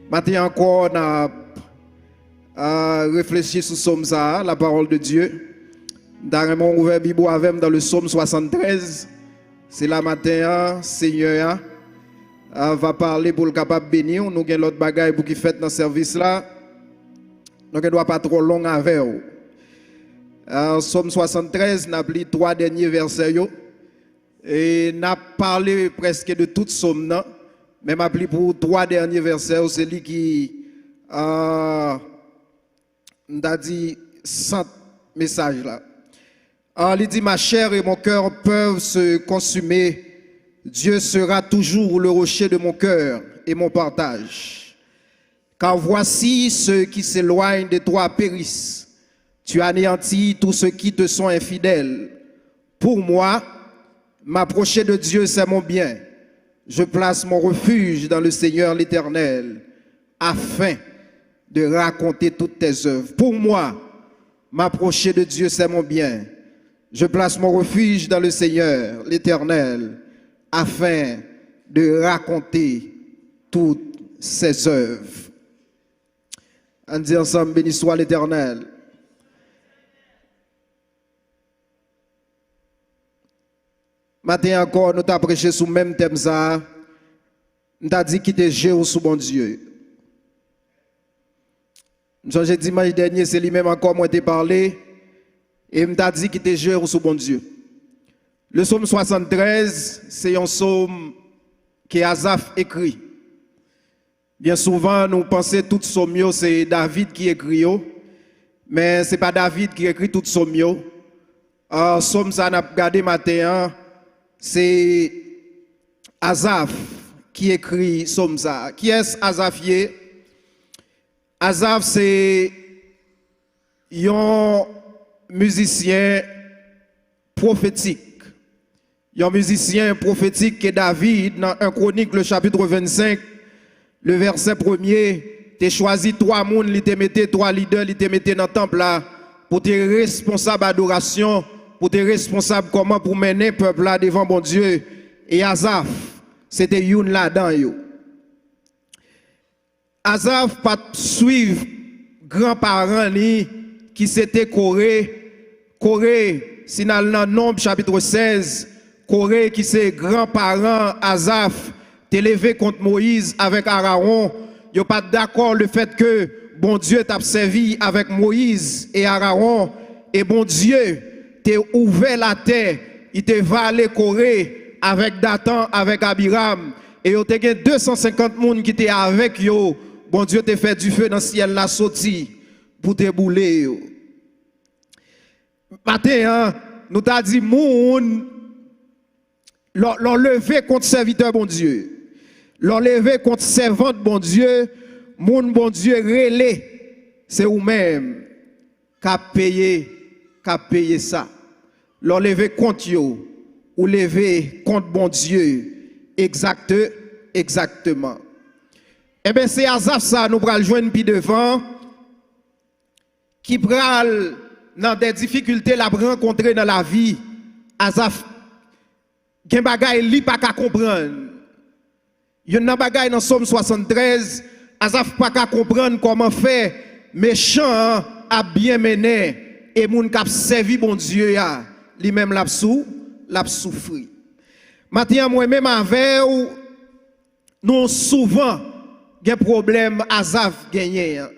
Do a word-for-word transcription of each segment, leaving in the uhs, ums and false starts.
Maten ankò, n ap, euh, reflechi sou sòm sa a, la parole de Dieu. M ta renmen w ouvè Bib ou avè m dans le psaume soixante-treize. Se la maten an, Senyè a, euh, va pale pou l kapab beni w. Nou gen lòt bagay pou ki fèt nan sèvis la. Nou gen dwa pa twò long avè w. Euh, Sòm soixante-treize, n ap li twa dènye vèsè yo. E n ap pale prèske de tout sòm nan, men m ap li pou twa dènye vèsè yo, se li ki, ah, m ta di, sant mesaj la. Ah, li di, ma chair et mon cœur peuvent se consumer, Dieu sera toujours le rocher de mon cœur et mon partage. Car voici, ceux qui s'éloignent de toi périssent. Tu anéantis tous ceux qui te sont infidèles. Pour moi, m'approcher de Dieu, c'est mon bien. Je place mon refuge dans le Seigneur l'Éternel, afin de raconter toutes tes œuvres. Pour moi, m'approcher de Dieu, c'est mon bien. Je place mon refuge dans le Seigneur l'Éternel, afin de raconter toutes ses œuvres. Ann di ansanm, béni soit l'Éternel. Maten ankò, nou ta preche sou menm tèm sa a. M ta di, kite je w sou Bondye. M sonje dimanch dènye, se li menm ankò mwen te pale. E m ta di, kite je w sou Bondye. Le psaume soixante-treize, se yon sòm ke Azaf ekri. Byen souvan, nou panse tout sòm yo se David ki ekri yo, men se pa David ki ekri tout sòm yo. Ah, sòm sa n ap gade maten an, se Azaf ki ekri sòm sa. Kiyès Azaf ye? Azaf se yon mizisyen pwofetik. Yon mizisyen pwofetik ke David, nan en Kronik, le chapitre vingt-cinq, le verset premier, te chwazi twa moun, li te mete twa lidè, li te mete nan tanp la, pou te responsab adorasyon, pou te responsab kòman pou mennen pèp la devan Bondye. E Azaf, se te youn ladan yo. Azaf pa t swiv granparan li ki se te Kore. Kore, si n al nan Nonb chapit sèz, Kore ki se granparan Azaf te leve kont Moyiz avèk Arawon. Yo pa t dakò lefètke Bondye t ap sèvi avèk Moyiz e Arawon, e Bondye te ouvè latè, li te vale Kore avèk Datan, avèk Abiram. E yo te gen de san senkant moun ki te avèk yo. Bondye te fè dife nan syèl la soti pou te boule yo. Maten an, nou ta di moun, lè, lè w leve kont sèvitè Bondye, lè w leve kont sèvant Bondye, moun Bondye rele, se ou menm k ap peye, k ap peye sa. Lè w leve kont yo, ou leve kont Bondye egzakte, egzakteman. Enben, se Azaf sa nou pral jwenn pi devan, ki pral nan de difikilte l ap rankontre nan lavi. Azaf gen bagay li pa ka konprann. Youn nan bagay nan Sòm swasann trèz, Azaf pa ka konprann kòman fè mechan an ap byen mennen e moun k ap sèvi Bondye a, li menm l ap sou, l ap soufri. Maten an, mwen menm avè w, nou souvan gen pwoblèm Azaf genyen an.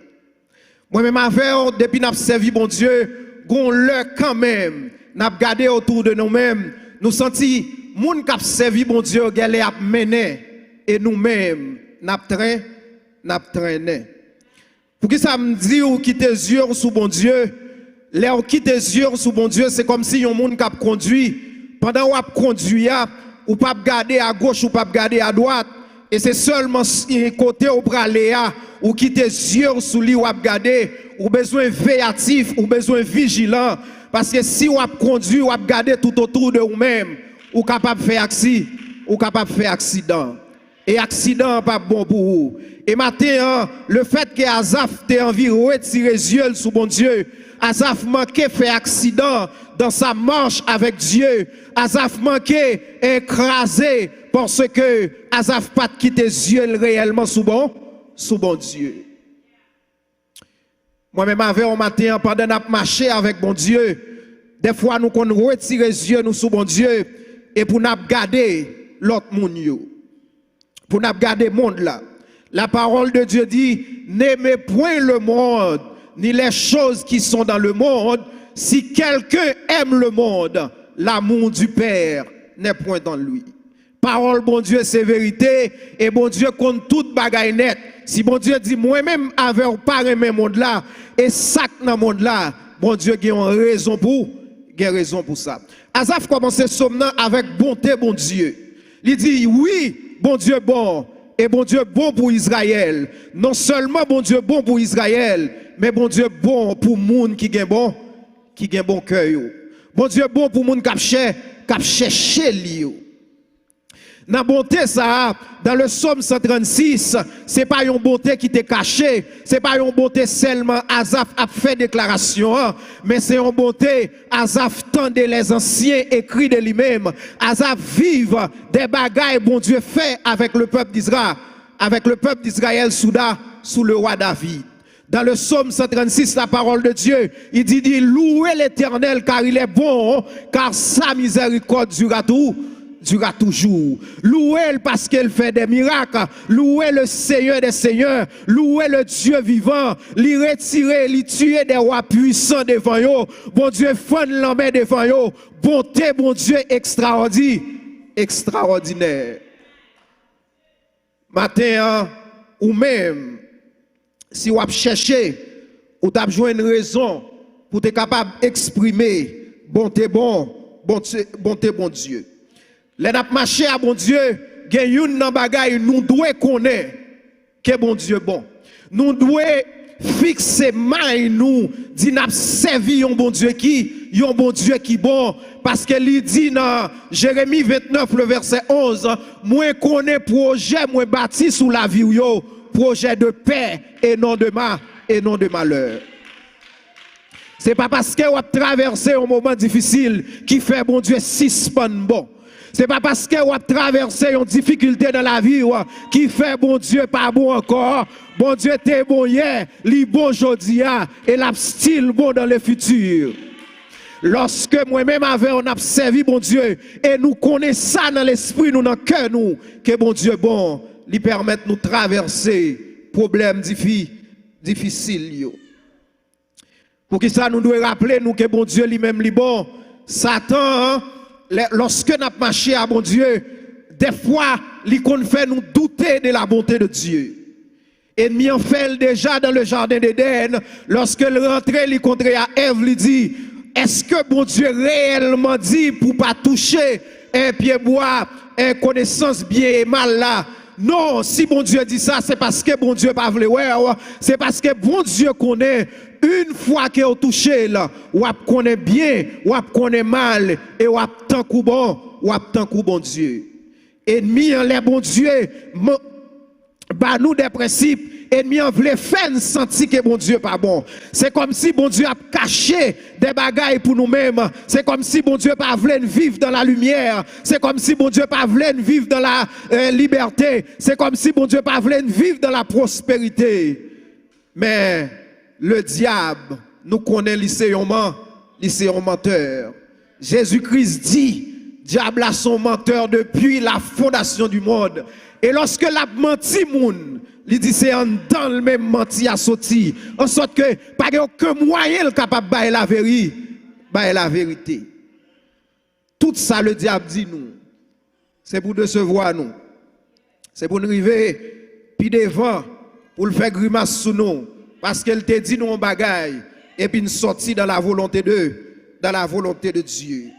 Mwen menm avè w, depi n ap sèvi Bondye, gon lè kanmenm, n ap gade otou de nou menm, nou santi moun k ap sèvi Bondye yo genlè ap mennen, e nou menm, n ap tren-, n ap trennen. Poukisa m di w kite zye w sou Bondye? Lè w kite zye w sou Bondye, se kòmsi yon moun k ap kondui. Pandan w ap kondui a, ou p ap gade agoch, ou p ap gade adwat. E se sèlman s-, e kote w prale a, ou kite zye w sou li, w ap gade. Ou bezwen veyatif, ou bezwen vijilan. Paske si w ap kondui, w ap gade toutotou de ou menm, ou kapab fè aksi-, ou kapab fè aksidan. E aksidan an p ap bon pou ou. E maten an, lefètke Azaf te anvi retire zye l sou Bondye, Azaf manke fè aksidan dans sa marche avec Dieu. Azaf manke, eh, kraze, paske Azaf pa t kite zye l reyèlman sou Bon-, sou Bondye. Mwen menm avè w maten an, pandan n ap mache avèk Bondye, dèfwa nou konn retire zye nou sou Bondye e pou n ap gade lòt moun yo. Pou n ap gade mond la. La parole de Dieu dit, n'aimez point le monde, ni les choses qui sont dans le monde. Si quelqu'un aime le monde, l'amour du Père n'est point en lui. Pawòl Bondye se verite, e Bondye konn tout bagay nèt. Si Bondye di, mwen menm avè w pa renmen mond la, e sa k nan mond la, Bondye gen yon rezon pou, gen rezon pou sa. Azaf kòmanse sòm nan avèk bonte Bondye. Li di, wi, Bondye bon, e Bondye bon pou Izrayèl. Non sèlman Bondye bon pou Izrayèl, men Bondye bon pou moun ki gen bon, ki gen bon kè yo. Bondye bon pou moun k ap chè, k ap chèche li yo. Nan bonte sa a, dans le psaume cent trente-six, se pa yon bonte ki te kache, se pa yon bonte sèlman Azaf ap fè deklarasyon an, men se yon bonte Azaf tande les anciens écrire de li menm, Azaf viv de bagay Bondye fè avèk le pèp d'Izra, avèk le pèp d'Izrayèl sou Da, sou le wa David. Dans le psaume cent trente-six, la parole de Dieu, il dit, dit, louez l'Éternel car il est bon, car sa miséricorde durera tout, durera toujours. Louez-le parce qu'il fait des miracles. Louez le Seigneur des seigneurs. Louez le Dieu vivant. Li retire, li tiye de wa pwisan devan yo. Bondye fann lanmè devan yo. Bonte Bondye ekstraòdi, ekstraòdinè. Maten an, ou menm, si w ap chèche, ou t ap jwenn rezon pou te kapab eksprime bonte bon, bonte, bonte Bondye. Lè n ap mache a Bondye, gen youn nan bagay nou dwe konnen ke Bondye bon. Nou dwe fikse may nou, di n ap sèvi yon Bondye ki, yon Bondye ki bon, paske li di nan Jeremi ventnèf, le vèsè onz, mwen konnen pwojè mwen bati sou lavi w yo, pwojè de pè e non de ma, e non de malè. Se pa paske w ap travèse yon moman difisil ki fè Bondye sispann bon. Se pa paske w ap travèse yon difikilte nan lavi w ki fè Bondye pa bon ankò. Bondye te bon yè, li bon jodi a, e l ap still bon dans le futur. Lòske mwen menm avè w n ap sèvi Bondye, e nou konnen sa nan lespri nou, nan kè nou, ke Bondye bon, li pèmèt nou travèse pwoblèm difi-, difisil yo. Poukisa nou dwe raple nou ke Bondye li menm li bon? Satan, lè, lòske n ap mache a Bondye, dèfwa li konn fè nou doute de la bonte de Dye. Ènmi an fè l deja dans le jardin d'Éden, lòske l rantre, li kontre a Èv, li di, èske Bondye reyèlman di pou pa touche en pyebwa, en konesans byen e mal la? Non, si Bondye di sa, se paske Bondye pa vle wè w, se paske Bondye konnen, yon fwa ke w touche l, w ap konnen byen, w ap konnen mal, e w ap tankou bon, w ap tankou Bondye. Ènmi an, lè Bondye man-, ba nou de prensip, ènmi an vle fè n santi ke Bondye pa bon. Se kòmsi Bondye ap kache de bagay pou nou menm. Se kòmsi Bondye pa vle n viv dans la lumière. Se kòmsi Bondye pa vle n viv dans la, euh, liberté. Se kòmsi Bondye pa vle n viv dans la prospérité. Men, le dyab, nou konnen li se yon man-, li se yon mantè. Jezi Kris di, dyab la se yon mantè depi la fondasyon di mond. E lòske l ap manti moun, li di se anndan l menm manti a soti. Ansòt ke pa gen okenn mwayen l kapab bay laveri-, bay laverite. Tout sa le dyab di nou, se pou desevwa nou. Se pou n rive pi devan, pou l fè grimas sou nou, paske l te di nou yon bagay, epi n sòti dans la volonté de, dans la volonté de Dieu.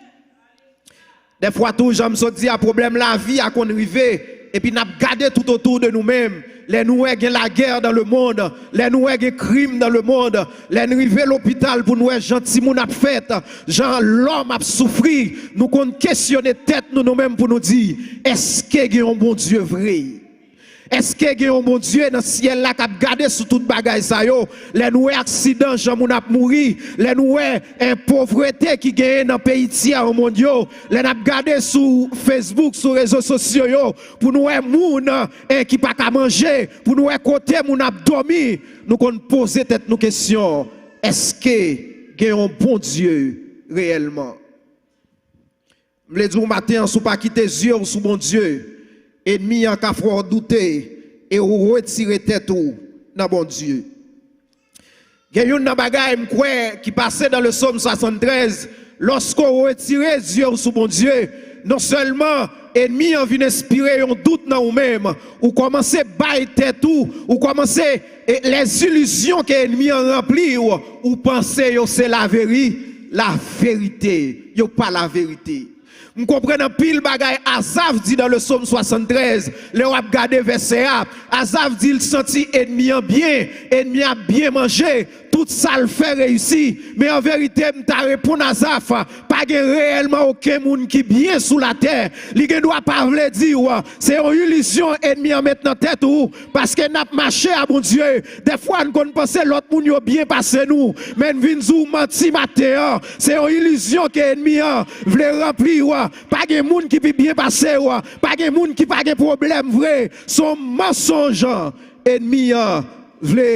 Dèfwa tou, jan m sot di a, pwoblèm lavi a konn rive, epi n ap gade tout otou de nou menm, lè nou wè gen lagè dans le monde, lè nou wè gen krim dans le monde, lè n rive lopital pou n wè jan timoun ap fèt, jan lòm ap soufri, nou konn kesyone tèt nou, nou menm pou nou di, èske gen yon Bondye vre? Èske gen yon Bondye nan syèl la k ap gade sou tout bagay sa yo? Lè nou wè aksidan, jan moun ap mouri, lè nou wè en povrete ki genyen nan peyi tyè mond yo, lè n ap gade sou Facebook, sou rezo sosyo yo, pou nou wè moun en, ki pa ka manje, pou nou wè kote moun ap dòmi, nou konn poze tèt nou kesyon, èske gen yon Bondye reyèlman? M vle di w maten an, si w pa kite zye w sou Bondye, ènmi an ka fè w doute e w retire tèt ou nan Bondye. Gen youn nan bagay m kwè ki pase nan le Sòm swasanntrèz, lòske w retire zye w sou Bondye, non sèlman ènmi an vin enspire yon dout nan ou menm, ou kòmanse bay tèt ou, ou kòmanse, e, les illusions ke ènmi an ranpli w, ou panse yo se laveri, laverite, yo pa laverite. M konprann anpil bagay Azaf di nan le Sòm swasanntrèz, lè w ap gade vèsè a, Azaf di l santi ènmi an byen, ènmi an ap byen manje, tout sa l fè reyisi. Men an verite, m ta reponn Azaf, pa gen reyèlman okenn moun ki byen sou latè. Li gen dwa pa vle di w, se yon ilizyon ènmi an met nan tèt ou, paske n ap mache a Bondye. Dèfwa, n konn panse lòt moun yo byen pase nou, men n vin di w manti maten an. Se yon ilizyon ke ènmi an vle ranpli w. Pa gen moun ki pi byen pase w. Pa gen moun ki pa gen pwoblèm vre. Se yon mansonj ènmi an vle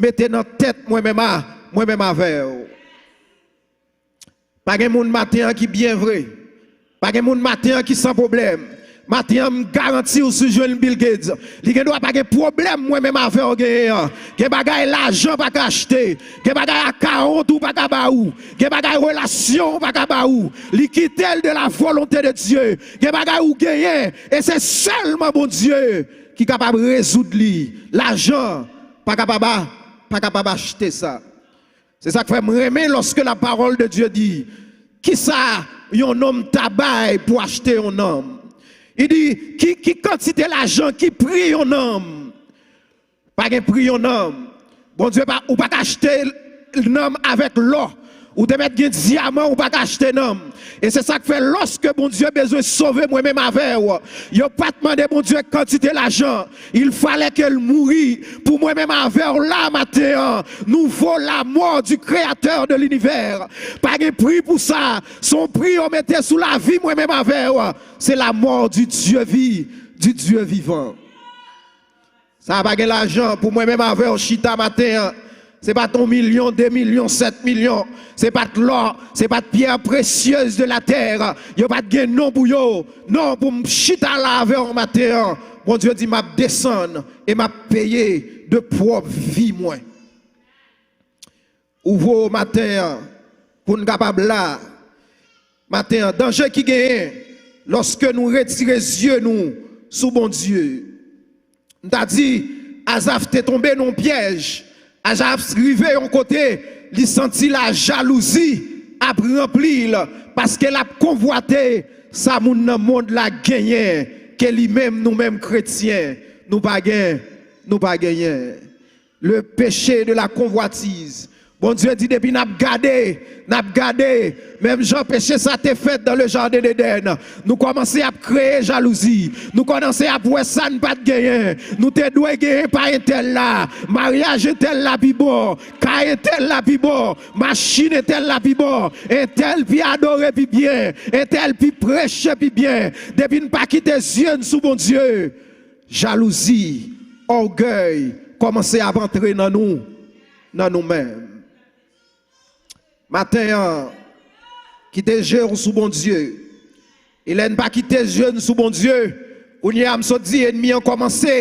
mete nan tèt mwen menm a, mwen menm avè w. Pa gen moun maten an ki byen vre. Pa gen moun maten an ki san pwoblèm. Maten an, m garanti w, si w jwenn Bill Gates, li gen dwa pa gen pwoblèm mwen menm avè w genyen an. Gen bagay lajan pa ka achte. Gen bagay akawont ou pa ka ba ou. Gen bagay relasyon ou pa ka ba ou. Li kite l de la volonté de Dieu. Gen bagay ou genyen, e se sèlman Bondye ki kapab rezoud li. Lajan pa kapab, pa kapab achte sa. Se sa k fè m renmen lorsque la parole de Dieu dit, kisa yon nonm ta bay pou achte yon nanm? Li di, ki, ki kantite lajan, ki pri yon nanm? Pa gen pri yon nanm. Bondye pa, ou pa ka achte nanm avèk lò. Ou te mèt gen dyaman, ou pa ka achte nanm. E se sa k fè, lòske Bondye bezwen sove mwen menm avè w, yo pa t mande Bondye kantite lajan. Il fallait que l mouri pou mwen menm avè w la maten an. Nous vaut la mort du Créateur de l'univers. Pa gen pri pou sa. Se yon pri yo mete sou lavi mwen menm avè w. C'est la mort du Dieu vi-, du Dieu vivant. Sa pa gen lajan pou mwen menm avè w chita maten an. Se pa t yon milyon, de milyon, sèt milyon. Se pa t lò, se pa t pierres précieuses de la terre. Yo pa t gen non pou yo. Non, pou m chita la avè w maten an. Bondye di, m ap desann e m ap peye de pwòp vi mwen. Ou voye w maten an pou n kapab la. Maten an, danje ki genyen lòske nou retire zye nou sou Bondye. M ta di, Azaf te tonbe nan yon pyèj. Azaf rive yon kote, li santi lajalouzi ap ranpli l, paske l ap konvwate sa moun nan mond la genyen, ke li menm, nou menm kretyen, nou pa gen, nou pa genyen. Le péché de la convoitise. Bondye di depi n ap gade, n ap gade, menm jan peche sa te fèt dans le jardin d'Éden, nou kòmanse ap kreye jalouzi, nou kòmanse ap wè sa n pa t genyen, nou te dwe genyen pa entèl la, maryaj entèl la pi bon, kay entèl la pi bon, machin entèl la pi bon, entèl pi adore pi byen, entèl pi preche pi byen. Depi n pa kite zye n sou Bondye, jalouzi, ògèy kòmanse ap antre nan nou, nan nou menm. Maten an, kite je w sou Bondye. E lè n pa kite je n sou Bondye, kounye a m sot di, ènmi an kòmanse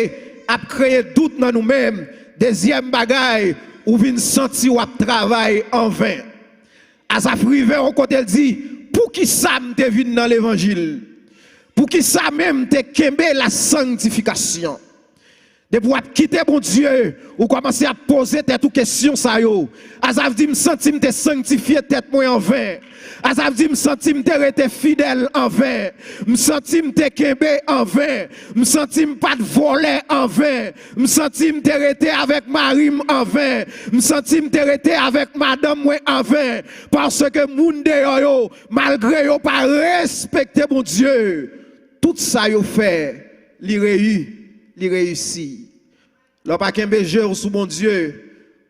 ap kreye dout nan nou menm. Dezyèm bagay, ou vin santi w ap travay anven. Azaf rive yon kote l di, poukisa m te vin nan levanjil? Poukisa menm m te kenbe la sanctification? Depi w ap kite Bondye, ou kòmanse ap poze tèt ou kesyon sa yo. Azaf di, m santi m te sanktifye tèt mwen anven. Azaf di, m santi m te rete fidèl anven. M santi m te kenbe anven. M santi m pa t vòlè anven. M santi m te rete avèk mari m anven. M santi m te rete avèk madanm mwen anven. Paske moun deyò yo, malgre yo pa respekte Bondye, tout sa yo fè, li reyi-, li reyisi. Lè w pa kenbe je w sou Bondye,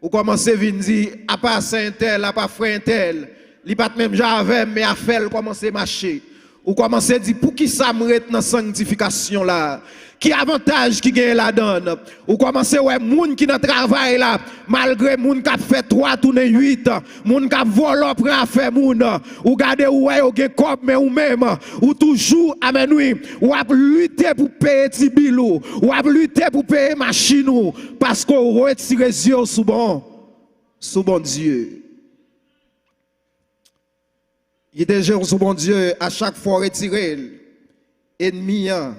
ou kòmanse vin di, apa sè entèl, apa frè entèl, li pa t menm jan avè m, men afè l kòmanse mache. Ou kòmanse di, poukisa m ret nan sanktifikasyon la? Ki avantaj ki genyen ladan l? Ou kòmanse wè moun ki nan travay la, malgre moun k ap fè twa tounen uit, moun k ap vòlò pran afè moun, ou gade ou wè yo gen kòb, men ou menm, ou toujou, amèn wi, w ap lite pou peye ti bil ou, w ap lite pou peye machin ou, paske w retire zye w sou bon, sou Bondye. Kite je w sou Bondye, a chak fwa w retire l, ènmi an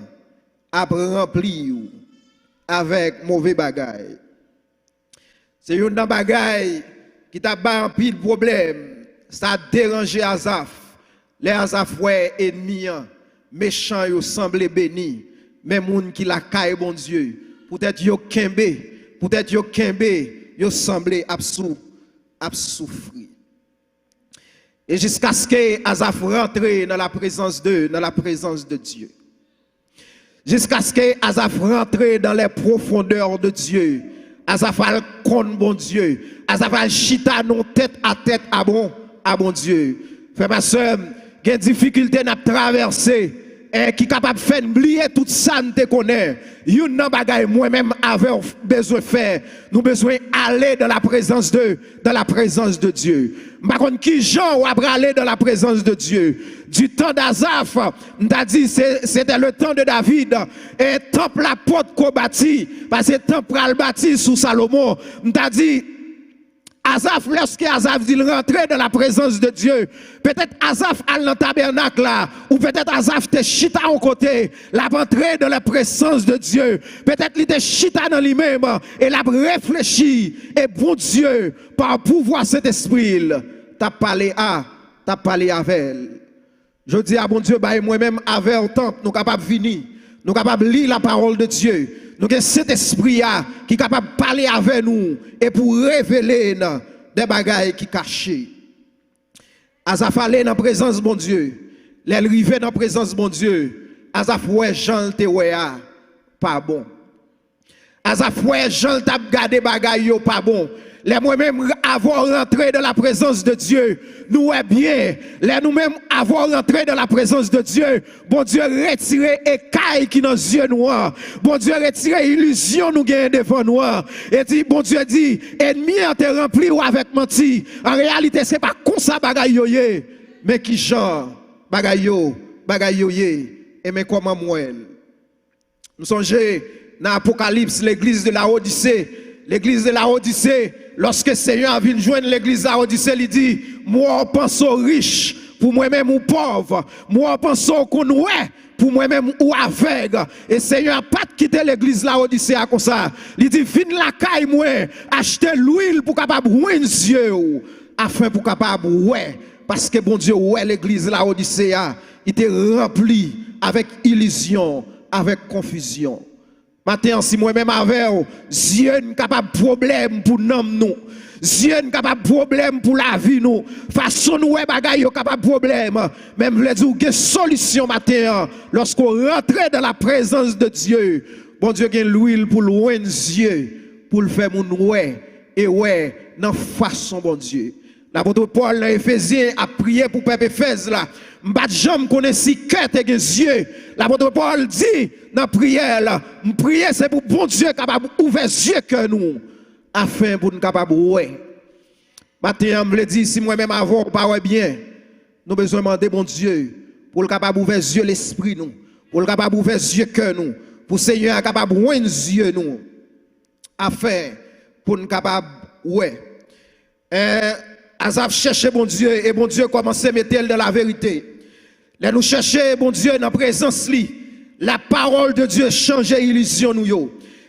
ap ranpli w avèk move bagay. Se youn nan bagay ki t ap bay anpil pwoblèm, sa deranje Azaf. Lè Azaf wè ènmi an, mechan yo sanble beni, men moun ki lakay Bondye, poutèt yo kenbe, poutèt yo kenbe, yo sanble ap sou, ap soufri. E jiskaske Azaf rantre nan la prezans de, nan la prezans de Dye. Jiskaske Azaf rantre dans les profondeurs de Dieu. Azaf al konn Bondye. Azaf al chita nan tèt a tèt a bon, a Bondye. Frè m ak sè m, gen difikilte n ap travèse, e ki kapab fè n bliye tout sa n te konnen. Youn nan bagay mwen menm avè w bezwen fè, nou bezwen ale dans la présence de, dans la présence de Dieu. M pa konn ki jan w ap prale dans la présence de Dieu. Du temps d'Azaph, m ta di se, c'était le temps de David. E tanp la potko bati, paske tanp pral bati sou Salomon. M ta di, Azaf, lèske Azaf di l rantre dans la présence de Dieu, petèt Azaf al nan tabènak la, ou petèt Azaf te chita yon kote, l ap antre dans la présence de Dieu. Petèt li te chita nan li menm, e l ap reflechi, e Bondye, pa pouvwa Sentespri l, t ap pale a, t ap pale avè l. Jodi a, Bondye bay mwen menm avè w tanp, nou kapab vini, nou kapab li la parole de Dieu. Nou gen Sentespri a ki kapab pale avè nou e pou revele n de bagay ki kache. Azaf ale nan prezans Bondye. Lè l rive nan prezans Bondye, Azaf wè jan l te wè a pa bon. Azaf wè jan l t ap gade bagay yo pa bon. Lè mwen menm avè w rantre dans la présence de Dieu, nou wè byen. Lè nou menm avè w rantre dans la présence de Dieu, Bondye retire ekay ki nan zye nou an. Bondye retire ilizyon nou genyen devan nou an. E di, Bondye di, ènmi an te ranpli w avèk manti. An reyalite, se pa konsa bagay yo ye. Men ki jan bagay yo, bagay yo ye. E men kòman m wè l. Nou sonje nan Apokalips, legliz de Laodise. Legliz de Laodise, lòske Senyè a vin jwenn legliz Laodise, li di, m wè w panse w rich, pou mwen menm ou pòv. M wè w panse w konn wè, pou mwen menm ou avèg. E Senyè a pa t kite legliz Laodise a konsa. Li di, vin lakay mwen, achte lwil pou kapab wenn zye w, afen pou kapab wè. Paske Bondye wè legliz Laodise a, li te ranpli avèk ilizyon, avèk konfizyon. Maten an, si mwen menm avè w, zye n kapab pwoblèm pou nanm nou. Zye n kapab pwoblèm pou lavi nou. Fason nou wè bagay yo kapab pwoblèm. Men m vle di w gen solisyon maten an. Lòske w rantre dans la présence de Dieu, Bondye gen lwil pou l wenn zye, pou l fè moun wè, e wè nan fason Bondye. Lapot Pòl nan Efezyen ap priye pou pèp Efèz la. M pa t janm konnen si kè te gen zye. Lapot Pòl di nan priyè l, m priye se pou Bondye kapab ouvè zye kè nou, afen pou n kapab wè. Maten an, m vle di, si mwen menm avè w pa wè byen, nou bezwen mande Bondye pou l kapab ouvè zye lespri nou, pou l kapab ouvè zye kè nou, pou Senyè a kapab wenn zye nou, afen pou n kapab wè. Eh, Azaf chèche Bondye e Bondye kòmanse mete l nan laverite. Lè nou chèche Bondye nan prezans li, la parole de Dieu chanje ilizyon nou yo.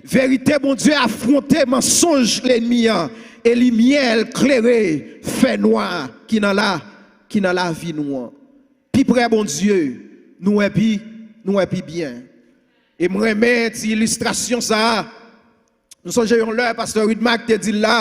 Verite Bondye afwonte mansonj lènmi an e limyè l klere fènwa ki nan la, ki nan lavi nou an. Pi prè Bondye, nou wè pi, nou wè pi byen. E m renmen ti ilistrasyon sa a. Nou sonje yon lè, pastè Widmark te di l la,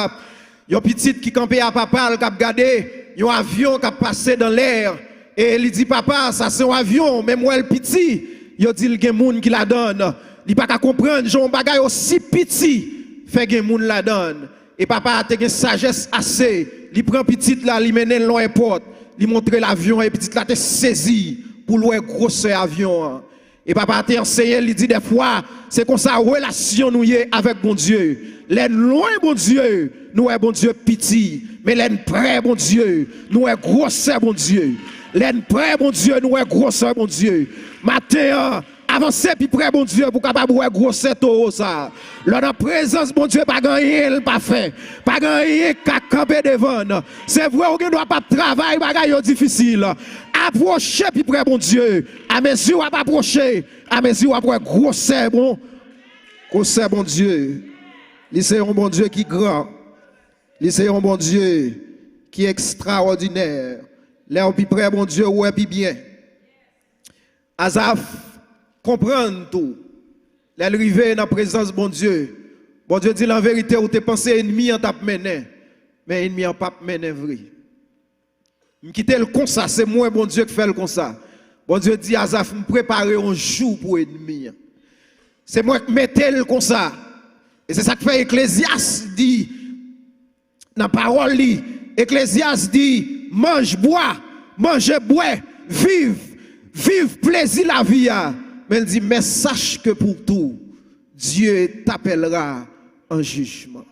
yon pitit ki kanpe a papa l k ap gade yon avyon k ap pase dans l'air, e li di, papa, sa se yon avyon, men m wè l piti. Yo di l gen moun ki ladan l. Li pa ka konprann jan yon bagay osi piti fè gen moun ladan l. E papa a te gen sajès ase, li pran pitit la, li mennen l nan yon èpòt, li montre l avyon an, e pitit la te sezi pou l wè gwosè avyon an. E papa a te anseye l, li di dèfwa, se konsa relasyon nou ye avèk Bondye. Lè n lwen Bondye, nou wè Bondye piti. Men lè n prè Bondye, nou wè gwosè Bondye. Lè n prè Bondye, nou wè gwosè Bondye. Maten an, avanse pi prè Bondye pou w kapab wè gwosè towo sa a. Lè w nan prezans Bondye, pa gen anyen l pa fè. Pa gen anyen k ka kanpe devan l. Se vre, ou gen dwa p ap travay, bagay yo difisil. Apwoche pi prè Bondye. Amezi w ap apwoche, amezi w ap wè gwosè bon, gwosè Bondye. Li se yon Bondye ki gran. Li se yon Bondye ki ekstraòdinè. Lè w pi prè Bondye, ou wè pi byen. Azaf konprann tou, lè l rive nan prezans Bondye, Bondye di l, an verite, ou te panse ènmi an t ap mennen, men ènmi an p ap mennen vre. M kite l konsa, se mwen Bondye k fè l konsa. Bondye di Azaf, m prepare yon jou pou ènmi an. Se mwen k mete l konsa. E se sa k fè Eklezyas di, nan pawòl li, Eklezyas di, manj, bwa, manje, bwè, viv, viv plezi lavi a. Men l di, mais sache que pour tout, Dieu t'appellera en jugement.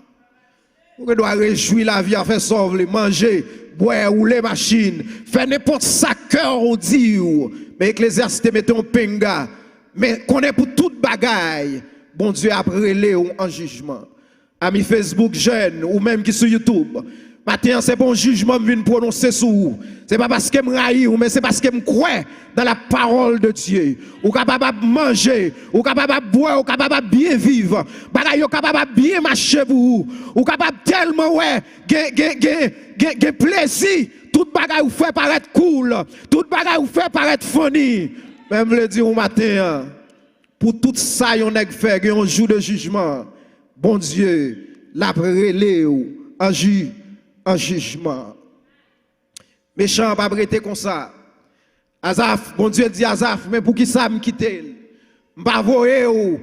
Ou gen dwa rejwi lavi a, fè sa w vle, manje, bwè, woule machin, fè nenpòt sa kè w di w. Men Eklezyas te mete yon penga. Men konnen pou tout bagay, Bondye ap rele w an jijman. Ami Facebook, jèn, ou menm ki sou YouTube, maten an, se pa yon jijman m vin pwononse sou ou. Se pa paske m rayi w, men se paske m kwè dans la parole de Dieu. Ou kapab ap manje, ou kapab ap bwè, ou kapab ap byen viv. Bagay yo kapab ap byen mache pou ou. Ou kapab tèlman wè gen, gen, gen, gen, gen plezi. Tout bagay ou fè parèt cool. Tout bagay ou fè parèt funny. Men m vle di w maten an, pou tout sa yon nèg fè, gen yon jou de jijman. Bondye, l ap rele w an ji-, an jijman. Mechan an p ap rete konsa. Azaf, Bondye di Azaf, men poukisa m kite l? M pa voye w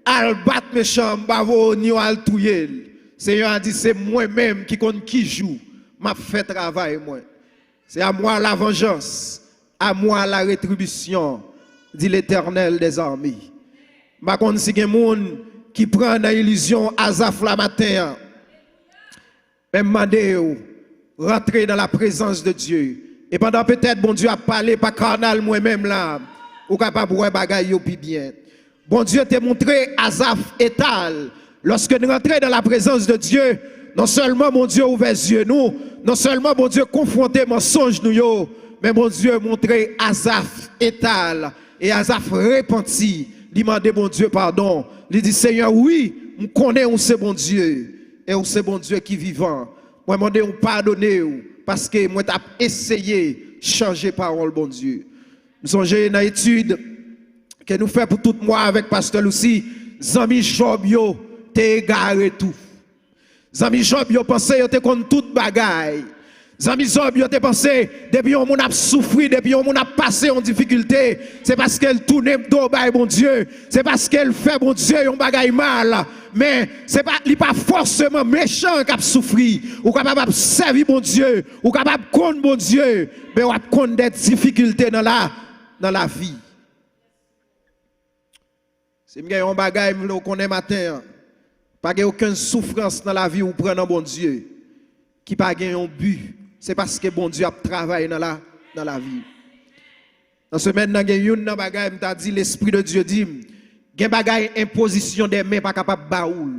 al bat mechan an, m pa voye w ni w al touye l. Senyè a di, se mwen menm ki konn ki jou m ap fè travay mwen. C'est à moi la vengeance, à moi la rétribution, dit l'Éternel des armées. M pa konn si gen moun ki pran nan ilizyon Azaf la maten an. Men m mande w, rantre dans la présence de Dieu. E pandan petèt Bondye ap pale pa kanal mwen menm la, ou kapab wè bagay yo pi byen. Bondye te montre Azaf eta l. Lòske n rantre dans la présence de Dieu, non sèlman Bondye ouvè zye nou, non sèlman Bondye konfwonte mansonj nou yo, men Bondye montre Azaf eta l. E Azaf repanti, li mande Bondye padon. Li di, Senyè, wi, m konnen ou se Bondye, e ou se Bondye ki vivan. Mwen mande w padone w, paske mwen t ap eseye chanje pawòl Bondye. M sonje nan etid ke nou fè pou tout mwa avèk pastè Lucy, zanmi Jòb yo te egare tou. Zanmi Jòb yo panse yo te konn tout bagay. Zanmi Jòb yo te panse, depi yon moun ap soufri, depi yon moun ap pase yon difikilte, se paske l tounen do bay Bondye, se paske l fè Bondye yon bagay mal. Men, se pa, li pa fòseman mechan k ap soufri. Ou kapab ap sèvi Bondye, ou kapab konn Bondye, men w ap konn de difikilte nan la, nan lavi. Si m gen yon bagay m vle w konnen maten an, pa gen okenn soufrans nan lavi w pran nan Bondye ki pa gen yon bi. Se paske Bondye ap travay nan la, nan lavi w. Nan semèn nan, gen youn nan bagay m ta di, Lespri de Dye di m, gen bagay enpozisyon de men pa kapab ba ou l.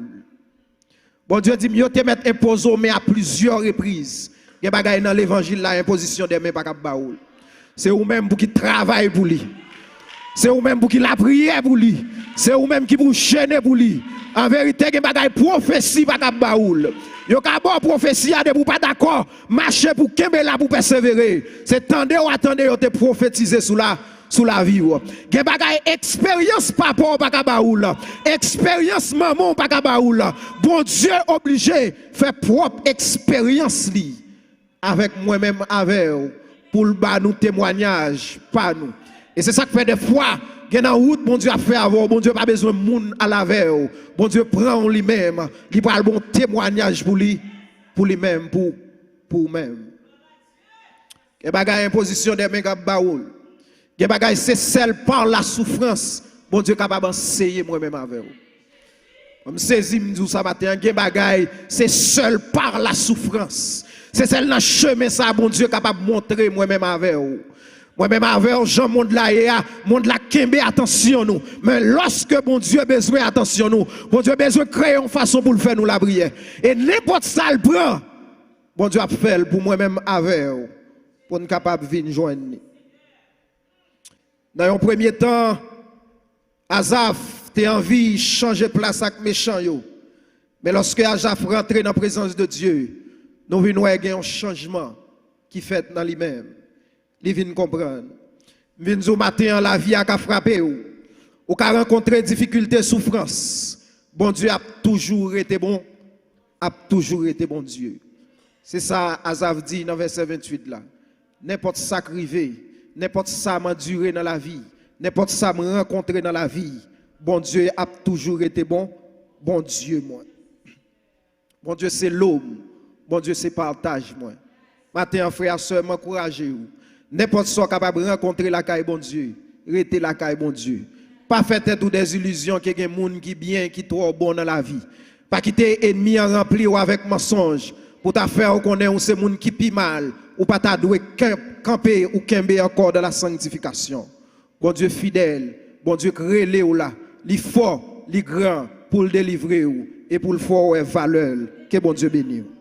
Bondye di m, yo te mèt enpoze w men a plizyè repriz. Gen bagay nan levanjil la, enpozisyon de men pa kab ba ou l. Se ou menm pou ki travay pou li. Se ou menm pou ki lapriyè pou li. Se ou menm ki pou jene pou li. An verite, gen bagay pwofesi pa kab ba ou l. Yo ka ba w pwofesi a, depi w pa dakò, mache pou kenbe la, pou pèsevere. Se tande w a tande yo te pwofetize sou la, sou lavi w. Gen bagay eksperyans papa w pa ka ba ou l. Eksperyans manman w pa ka ba ou l. Bondye oblije fè pwòp eksperyans li avèk mwen menm avè w pou l ba nou temwanyaj pa nou. E se sa k fè dèfwa, gen nan wout Bondye ap fè avè w, Bondye pa bezwen moun al avè w. Bondye pran w li menm, li pral ba w temwayaj pou li, pou li menm, pou, pou ou menm. Gen bagay enpozisyon dèmen k ap ba w. Gen bagay se sèl pa lasoufrans Bondye kapab anseye mwen menm avè w. Mwen m sezi m di w sa maten an, gen bagay se sèl pa lasoufrans. Se sèl nan chemen sa Bondye kapab montre mwen menm avè w. Mwen menm avè w, jan mond la ye a, mond la kenbe atansyon nou. Men lòske Bondye bezwen atansyon nou, Bondye bezwen kreye yon fason pou l fè nou lapriyè. E nenpòt sa l pran, Bondye ap fè l pou mwen menm avè w, pou n kapab vin jwenn li. Nan yon premye tan, Azaf te anvi chanje plas ak mechan yo. Men lòske Azaf rantre nan prezans de Dye, nou vin wè gen yon chanjman ki fèt nan li menm. Li vin konprann. M vin di w maten an, lavi a ka frape w. Ou ka rankontre difikilte, soufrans. Bondye ap toujou rete bon, ap toujou rete Bondye. Se sa Azaf di nan vèsè venntuit la. Nenpòt sa k rive, nenpòt sa m andire nan lavi, nenpòt sa m rankontre nan lavi, Bondye ap toujou rete bon, Bondye mwen. Bondye se lo m, Bondye se pataj mwen. Maten an, frè a sè, m ankouraje w. Nenpòt sa w kapab rankontre lakay Bondye, rete lakay Bondye. Pa fè tèt ou dèzilizyon ke gen moun ki byen, ki twò bon nan lavi. Pa kite ènmi an ranpli w avèk mansonj pou ta fè w konnen ou se moun ki pi mal, ou pa ta dwe ken-, kanpe ou kenbe ankò dans la sanctification. Bondye fidèl, Bondye k rele w la, li fò, li gran pou l delivre w e pou l fè w wè valè l. Ke Bondye beni w.